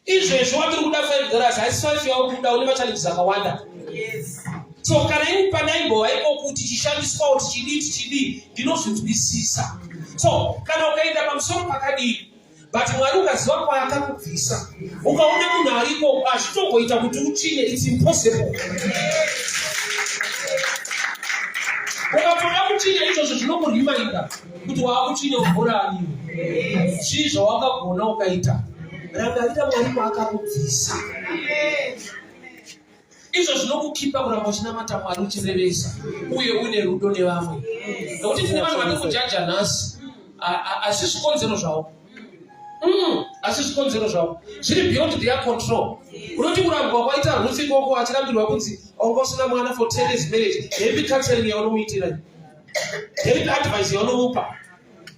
Izvezvi watiri kuda $5, haisi 5 yauri kuda, une machallenges akawanda. So kana ini pandaimbova ikoko tichishandiswawo, tichidii tichidii, ndinozvinzwisisa. So kana ukaenda pamusoro pakadii, but Mwari ukaziva kwaakakubvisa, ukaona munhu ariko, hazvitomboita kuti uchinye. It's impossible. Ukatoda kuchinya, izvozvo zvinokurimainda kuti waakuchinya mvura aniwe. Zvii zvawakagona ukaita? Rangarira Mwari kwaakakubvisa. Izvo zvinokukipa kuramba uchinamata Mwari, uchirevesa uye une rudo nevamwe, nokuti tine vanhu vari kujaja nhasi, asi zvikonzero zvavo, asi zvikonzero zvavo zviri beyond their control. Unoti kurambwa kwaita Ruth ikoko, achirambirwa kunzi wanga usina mwana for 10 years marriage, ndeipi counseling yaunomuitira? Ndeipi advice yaunomupa?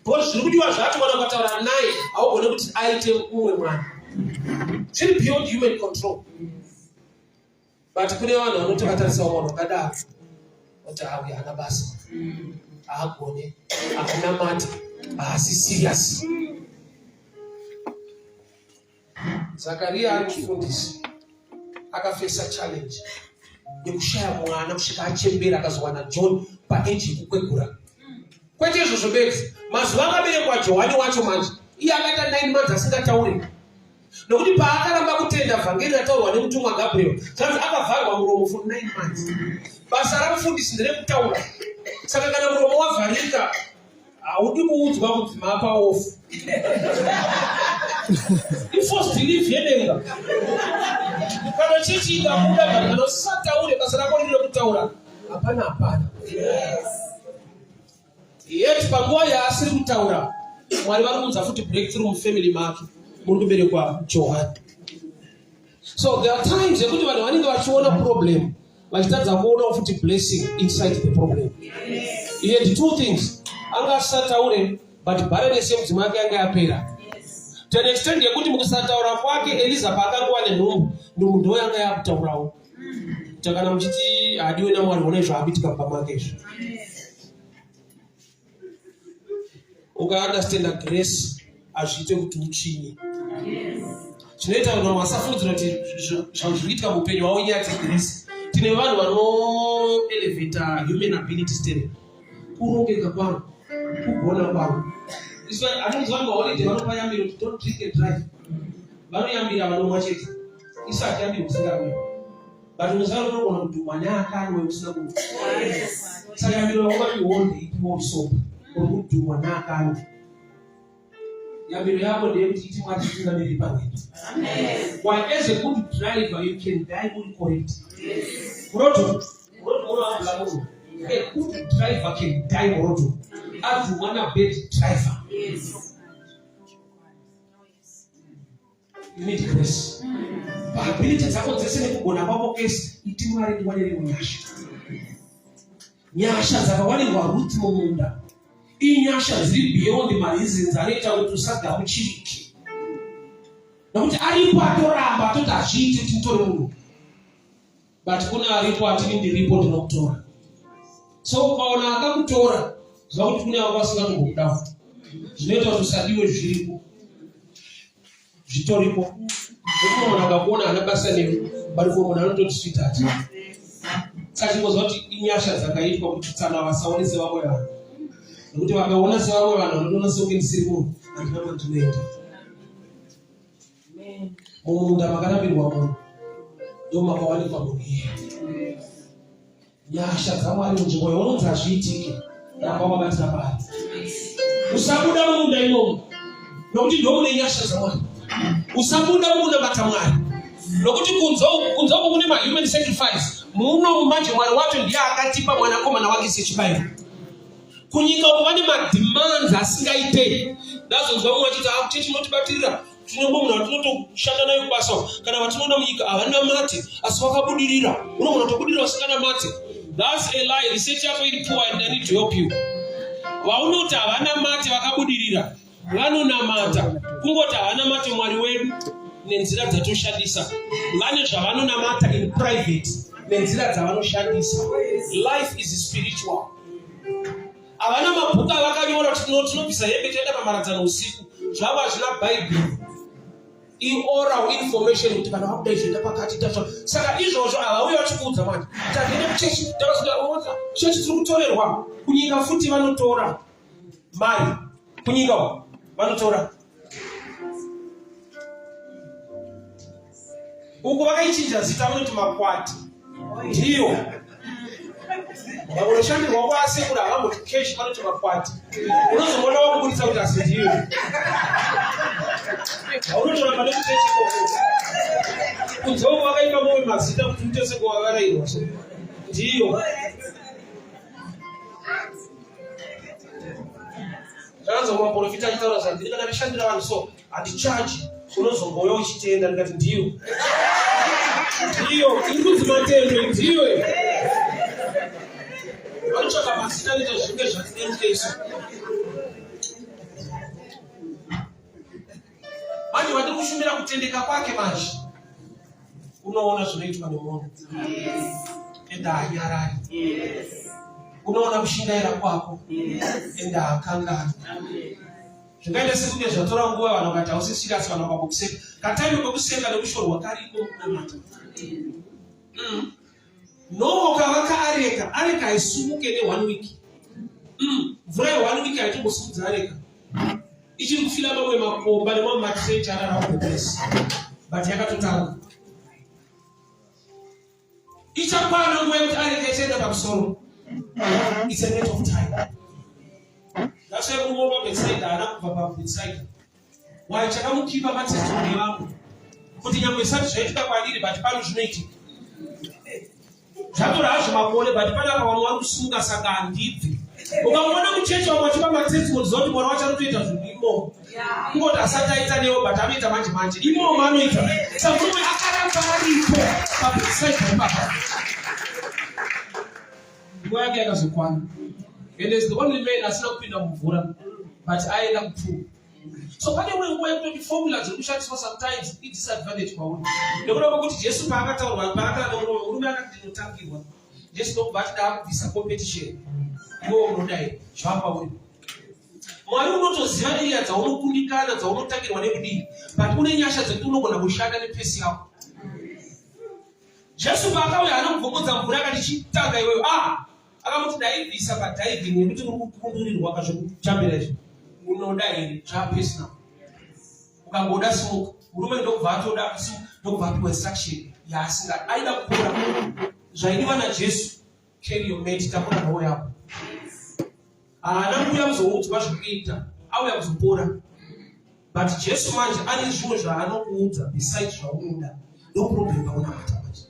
Because zviri kudiwa zvacho, kana ukataura naye haugone kuti aite umwe mwana. Zviri beyond human control. But kune vanhu vanoti vakatarisawo vanhu vakadaro kuti auya haana basa, haagone, haanamati, haasi serious. Zakariya ari mufundisi akafesa challenge yekushaya mwana kusvika achembera, akazowana John paage yekukwegura. Kwete izvozvo bedzi, mazuva akaberekwa Johani wacho manje, iye akaita 9 months asingatauri, nokuti paakaramba kutenda vhangeri rataurwa nemutumwa Gabriel, zvanzi akavharwa muromo for 9 months. Basa ramufundisi nderekutaura, saka kana muromo wavharika, haudi kuudzwa kunzi mapa off. Iforced leave yedenga. Kana chechi ikabuda, but kana usisataure, basa rako riri rekutaura, hapana, hapana. Yet panguva yaasiri kutaura, Mwari vari kuunza futi breakthrough mufamily make, muri kuberekwa Johani. So there are times yekuti vanhu vanenge vachiona problem, vachitadza kuonawo futi blessing inside the problem. He had two things: anga asisataure, but barrenness yemudzimai wake yanga yapera to an extent yekuti mukusataura kwake, Eliza paakangova nenhumbu, nhumbu ndo yanga yakutaurawo. Kana muchiti hadiwe naMwari, onai zvaakuitika mumba make izvo. Ukaunderstanda grace, hazviite kuti uchinye. Zvinoita kuti vanhu vasafungidzira kuti zvinhu zviri kuitika muupenyu hwavo inyaya dzegrace. Tine vanhu vanoelevata human ability standard, kurongeka kwangu, kugona kwangu. Anonzwa maholiday, vanopa yambiro kuti don't drink and drive. Vanoyambira vanomwa chete, isu hatiyambiri usingamwi. But unoziva kuti unogona kudhumwa neakanwe usina ku saka yambiro yaungapiwo ndeipiwo sopa uri kudhumwa neakanwe. Yambiro yako ndeyekuti iti Mwari titungamiriri parwendo. Why as a good driver you can die uri correct. Muroto, muroto unohambula munhu. A good driver can die muroto. Adhumwa na bad driver. Yes. You need grace. Paability dzako dzese nekugona kwako kese, iti Mwari ndiwanire nyasha. Nyasha dzakawanirwa Ruth mumunda. Inyasha dziri beyond mareasons anoita kuti usagamuchirike. Nokuti aripo atoramba atoti hazviiti kuti nditore munhu. But kune aripo atini ndiripo ndinokutora. So ukaona akakutora, ziva kuti kune vanga vasingatombokudawo. Zvinoita kuti usadiwe zviripo. Zvitoripo. Mumwe munhu akakuona haana basa newe, but mumwe munhu anototi sweetheart. Saka chingoziva kuti inyasha dzakaitwa kuti tsana vasaone sevamwe vanhu. Nekuti vakaona sevamwe vanhu vanotoona sekunge ndisiri munhu, handina kwandinoenda. Mumunda makarambirwa munhu ndomakawanikwa munhu iye. Nyasha dzaMwari munzvimbo yaunonzi hazviitike, ramba wakabatira paari. Usabuda mumunda imomo nokuti ndomune nyasha dzaMwari. Usabuda mukunamata Mwari nokuti kunze uku kune mahuman sacrifice. Muno manje Mwari wacho ndiye akatipa mwanakomana wake sechibayiro. Kunyika uku vane mademands asingaite. Ndazonzwa mumwe achiti ah, chechi inotibatirira tine mumwe munhu watinotoshanda naye kubasa kana vatinoona munyika havanamate asi vakabudirira. Unogona kutobudirira usinganamate. That's a lie. Research yako iri poor and I need to help you. Vaunoti havanamate vakabudirira vanonamata, kungoti havanamate Mwari wedu nenzira dzatoshandisa. Vane zvavanonamata in private nenzira dzavanoshandisa. Life is spiritual. Havana mabhuku avakanyora kuti tinobvisa hembe toenda pamharadzano usiku. Zvavo hazvina Bhaibheri. Ioral information kuti kana wakuda izvi enda pakati ita saka izvozvo havauye vachikuudza manje tagende kuchechi takazoda chechi tiri kutorerwa kunyika futi vanotora mari kunyika vanotora uku vakaichinja zita vanoti makwati ndiyo vakonoshandirwa kwasekuru havamboti keshi vanoti makwati unozomboona vakuburitsa kuti asi ndiyo haunotoramba nekuchechi ikoko kunze uku vakaipa momwe mazita kuti uite sekuwavarairwa so ndiyo zvakanzwa maprofita achitaura zvandiri kana ndashandira vanhu so handichaji unozongouya uchitenda ndikati ndiyo ndiyo iri kunzi matendo ndiyo vanotsvaka mazita anoita zvinge zvatinenge isu manje vatiri kushumira kutendeka kwake manje unoona zvinoitwa nemunhu ende haanyarari unoona kushingaira kwako ende haakangani zvingaita sekunge zvatora nguva vanhu vakati hausi serious vanhu vakakuseka kataime kwekuseka nekushorwa kariko kunamata mm. Noa ukavaka areka, areka haisumuke ne one week. Mvura ye one week haitombosumudza areka. Ichiri kufila mamwe makomba nemamwe matrench ari around the place. But yakatotanga. Ichakwana nguva yekuti areka ichaenda pamusoro. It's a matter of time. That's why murume wepaBethsaida haana kubva paBethsaida. Why chakamukipa matestimony evamwe kuti nyangwe zvisati zvaitika kwandiri but pano zvinoitika. Zvatora hazvo makore but panapa vamwe vari kusunga saka handibvi. Ukamuona muchechi vamwe vachipa matestimony ziva kuti mwana wacho anotoita zvinhu imomo. Kungoti asati aita newo but anoita manje manje. Imomo anoita. Saka murume akaramba aripo paBethsaida ipapa. Nguva yake yakazokwana. And is the only man asina kupinda mumvura but aenda kupfuura. So pane imwe nguva yekutoti formula dziri kushandiswa sometimes i disadvantage kwauri. Nekuda kwekuti Jesu paakataurwa paakanga murume akati ndinotangirwa. Jesu ndokubva ati ndaakubvisa competition. Iwe unodai zvava pauri. Mwari unotoziva area dzaunokundikana dzaunotangirwa nekudii but une nyasha dzekuti unogona kushanda nepace yako. Jesu paakauya haana kubvongodza mvura akati chitanga iwewe. Ah, akamuti ndaibvisa padiving nekuti uri kukundurirwa pazvekutambira izvi. Unoda here? Zvapersonal. Ukangoda simuka. Murume ndokubva atoda kusi ndokubva apiwa instruction yaasinga aida kupora zvaidiwa naJesu carry your mat takura nhoo yako. Haana kuuya kuzoudzwa zvekuita auya kuzopora. But Jesu manje ane zvimwe zvaanokuudza besides zvaunoda. No problem paunamata manje.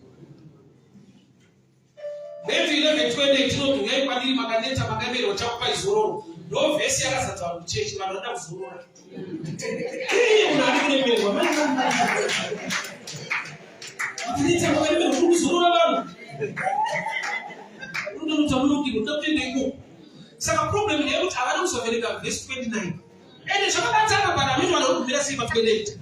Matthew 11:28 inoti uyai kwandiri makaneta makaemerwa chakupai zororo. Ndo vhesi yakazadza vanhu kuchechi vanhu vanoda kuzorora. Iye munhu ari kuremerwa. Makaneta makaemerwa uri kuzorora vanhu. Unoda kuti unoda kuenda ikoko. Saka problem ndeyekuti havana kuzoverenga vhesi 29. Ende zvakabatana but hameno vanhu vanogumira sei pa 28.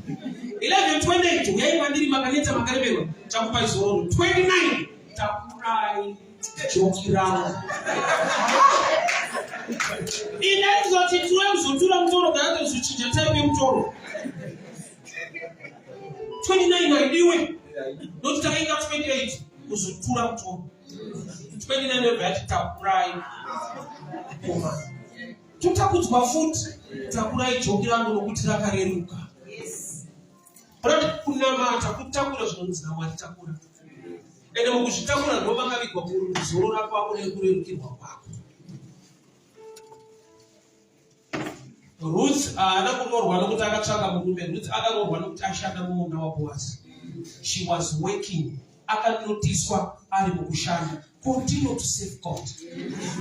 11:28 uyai kwandiri makaneta makaremerwa chakupai zororo. 29 takurai joki rangu. Ini aizoti tura kuzotura mutoro kana kuzochinja type yemutoro. 29 haidiwe. Noti takainga 28 kuzotura mutoro. 29 yobva yati takurai. Koma. Totakudzwa futi, takurai joki rangu nokuti rakareruka. Kurati kunamata kutakura zvinonzi naMwari takura. Ende mukuzvitakura ndo makavigwa kuzorora kwako nekurerukirwa kwako. Ruth haana kuroorwa nokuti akatsvaka murume. Ruth akaroorwa nokuti ashanda mumunda waBoazi. She was working akanotiswa ari mukushanda continue to save god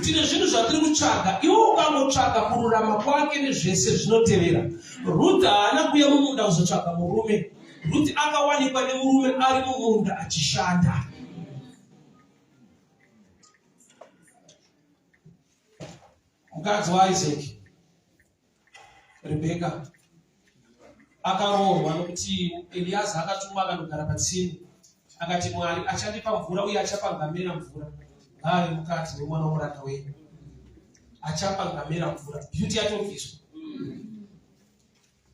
tine zvinhu zvatiri kutsvaga iwe ukangotsvaga kururama kwake nezvese zvinotevera ruth haana kuuya mumunda kuzotsvaga murume ruth akawanikwa nemurume ari mumunda achishanda mukadzi waisaac Rebheka akaroorwa nokuti Eliaza akatumwa akanogara patsime akati Mwari achandipa mvura uye achapa ngamera mvura ngaave mukadzi wemwana womuranda wenyu achapa ngamera mvura beauty yatobviswa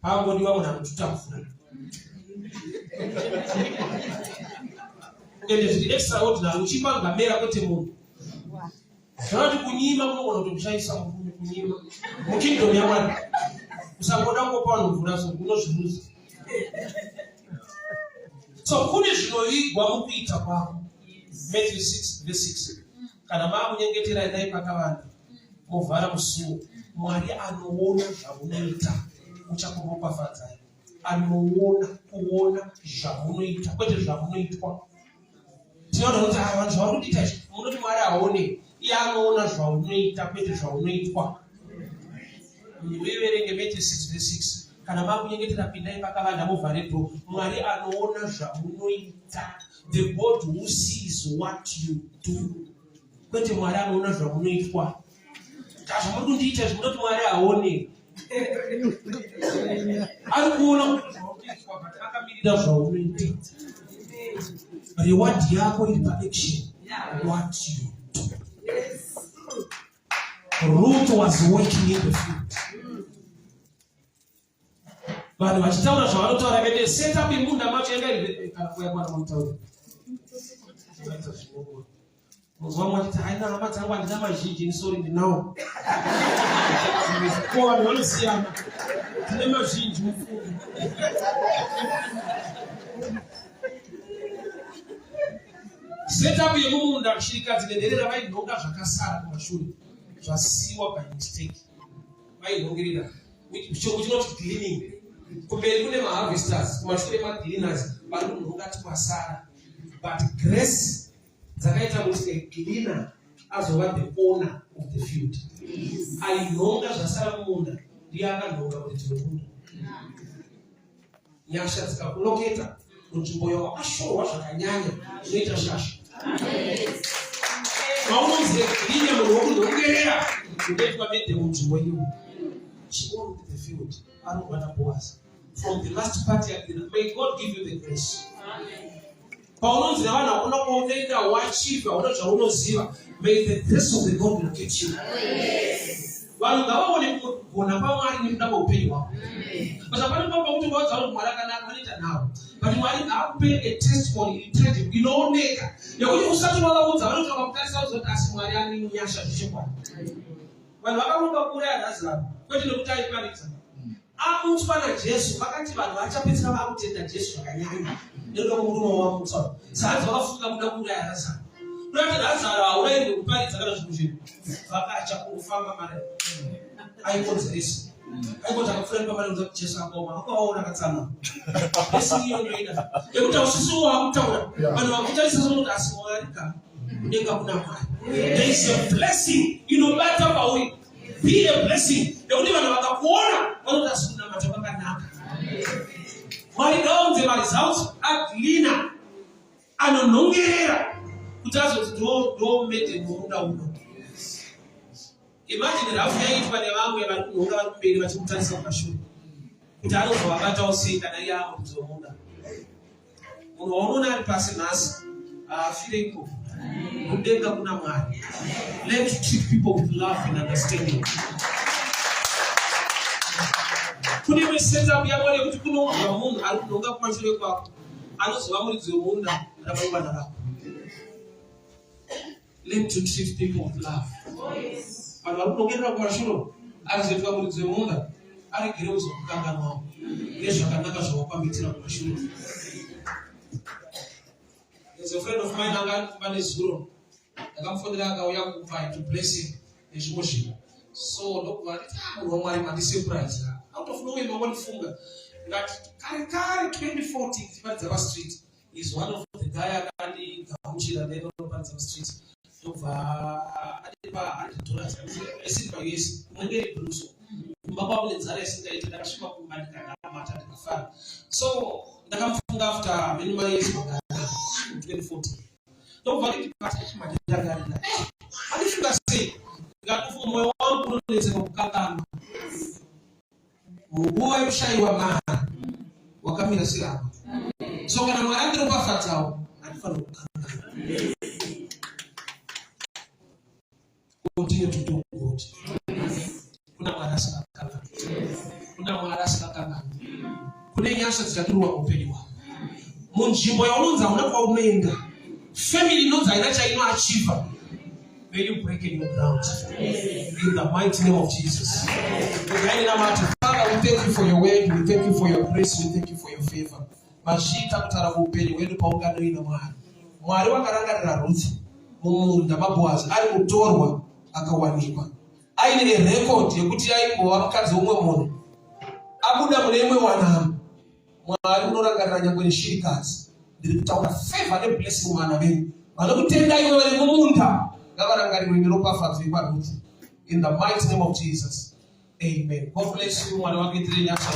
pangodiwa munhu anotuta mvura ende zviri extraordinary uchipa ngamera kwete munhu Zvanoti kunyima kunogona kutokushaisa murume kunyima mukingdom yaMwari. Usangoda kungopa vanhu mvura so unozviruza. So kune zvinovigwa mukuita kwako. Matthew 6 verse 6. Kana maakunyengetera endai pakavanda movhara musuwo. Mwari anoona zvamunoita uchakuropafadzai. Anoona kuona zvamunoita kwete zvamunoitwa. Tinoona kuti ah, vanhu zvavari kuita izvi munoti Mwari haone iye anoona zvaunoita kwete zvaunoitwa. Muiverenge Matthew 6 verse 6 kana makunyengetera pindai pakavanda muvhare door. Mwari anoona zvamunoita. The God who sees what you do kwete Mwari anoona zvamunoitwa. Zvamuri kundiita izvi munoti Mwari haone. Ari kuona kuti zvaunoitwa but akamirira zvaunoita. Reward yako iri paaction. What you do. Ruth was working in the field. Vanhu vachitaura zvavanotaura vete setup yemunda macho yanga iri kana kuya kwana mutaura. Munzwa vamwe vachiti haina hama dzangu handina mazhinji ini sorry ndinawo. Ko vanhu vanosiyana. Tine mazhinji mufunge. Setup yemumunda shirikadzi nenherera vainhonga zvakasara kumashure zvasiiwa by mistake. Vainhongerera chirungu chinoti cleaning. Kumberi kune maharvesters, kumashure macleaners vari kunhonga twasara. But grace dzakaita kuti a cleaner azova the owner of the field ainhonga zvasara mumunda ndiye akanhonga kuti tinokunda nyasha dzikakuloketa munzvimbo yawakashorwa zvakanyanya zvinoita shasha paunonzi cleaner munhu wokunhongerera unoitwa mede munzvimbo iyoyo she owned the field arikuona boaz from the last part yacleaner may god give you the grace Paunonzi nevanhu hakuna kwaunoenda wachief hauna zvaunoziva may the grace of the God locate you. Vanhu ngavaone kugona kwaMwari nekuda kweupenyu hwako. But hapana pamba kuti ukaudza vanhu Mwari akanaka vanoita nawo. But Mwari ngaakupe a testimony iri tangible inooneka yekuti usati wavaudza vanoti vakakutarisa vozoti asi Mwari ane nyasha zvechokwadi. Vanhu vakaronga kuuraya Lazaro kwete nekuti aiparidza. Amutswa naJesu, vakati vanhu vachapedzisira vakutenda Jesu zvakanyanya nekuda kwemurume wamutswa. Sahanzi vakafunga kuda kuuraya Razaro. Kuda kuti Razaro haurayirwe kuparidza kana zvimwe zvinhu. Vakacha kungofamba mari aikonzeresa. Aikoti akapfuura nepamari kunza kuti Jesu akaoma, akawaona akatsamwa. Blessing iyo ndoida. Yekuti hausisiwo wakutaura. Vanhu vakutarisa sokuti asi Mwari ka kudenga kuna Mwari. There is a blessing inobata pauri. Be a blessing nekuti vanhu vakakuona vanoti asi kunamata kwakanaka. Mwari ngaunze maresults aglina anonhongerera kuti azoti ndo mede murunda uno. Imagine rafu yaiitwa nevamwe vari kunhonga vari kumberi vachimutarisa kumashure kuti anozovabatawo sei kana iye amuridzi wemunda. Munhu waunoona ari pasi nhasi haafire ikoko. Kudenga kuna Mwari. Learn to treat people with love and understanding. Kune imwe setup yaMwari yekuti kunounzwa munhu ari kunhonga kumashure kwako anozova muridzi wemunda ramangwana rako. Learn to treat people with love. Vanhu vari kunongerera kumashure arizoitwa muridzi wemunda aregere kuzokukanganwawo nezvakanaka zvawakamuitira kumashure. There's a friend of mine anga ari kumba nezuro ndakamufonera akauya kumba to bless him nezvimwe zvinhu so ndokubva nditi ah munhu wamwari mandisurprise out of nowhere mangondifunga ndikati kare kare 2014 tichiparidza pastreet is one of the guy akandigamuchira ndenoparidza pastreet ndobva andipa 100 dollars isiri paUS kumwe nderi bluso kumba kwavo nenzara isingaiti ndakasvika kumba ndikanamata ndikafara so ndakamufunga after many many years magana 2014 ndobva nditi mandirangarira mandifunga sei ndikatofunga mwoyo wangu unonetseka kukanganwa munguva yekushayiwa mari wakamira sehama so kana mwari andiropafadzawo handifanira kukanganwa continue to do good kuna mwari asingakanganwi kuna mwari asingakanganwi kune nyasha dzichadurwa muupenyu hwako munzvimbo yaunonzi hauna kwaunoenda family inonzi haina chainoachiva may you break a new ground in the mighty name of jesus Father, we thank you for your word we thank you for your grace we thank you for your favor mazviita kutaura muupenyu hwedu paungano ino mwari mwari wakarangarira ruth mumunda maboazi ari mutorwa akawanikwa aine record yekuti aimbova mukadzi womumwe munhu abuda mune imwe wanano mwari unorangarira nyangwe neshirikadzi ndiri kutaura favor neblessing muvana venyu vanokutenda iwe vari mumunda ngavarangarirwe neropafadzo yekwaruth in the mighty name of jesus amen god bless you mwari wakuitire nyasha.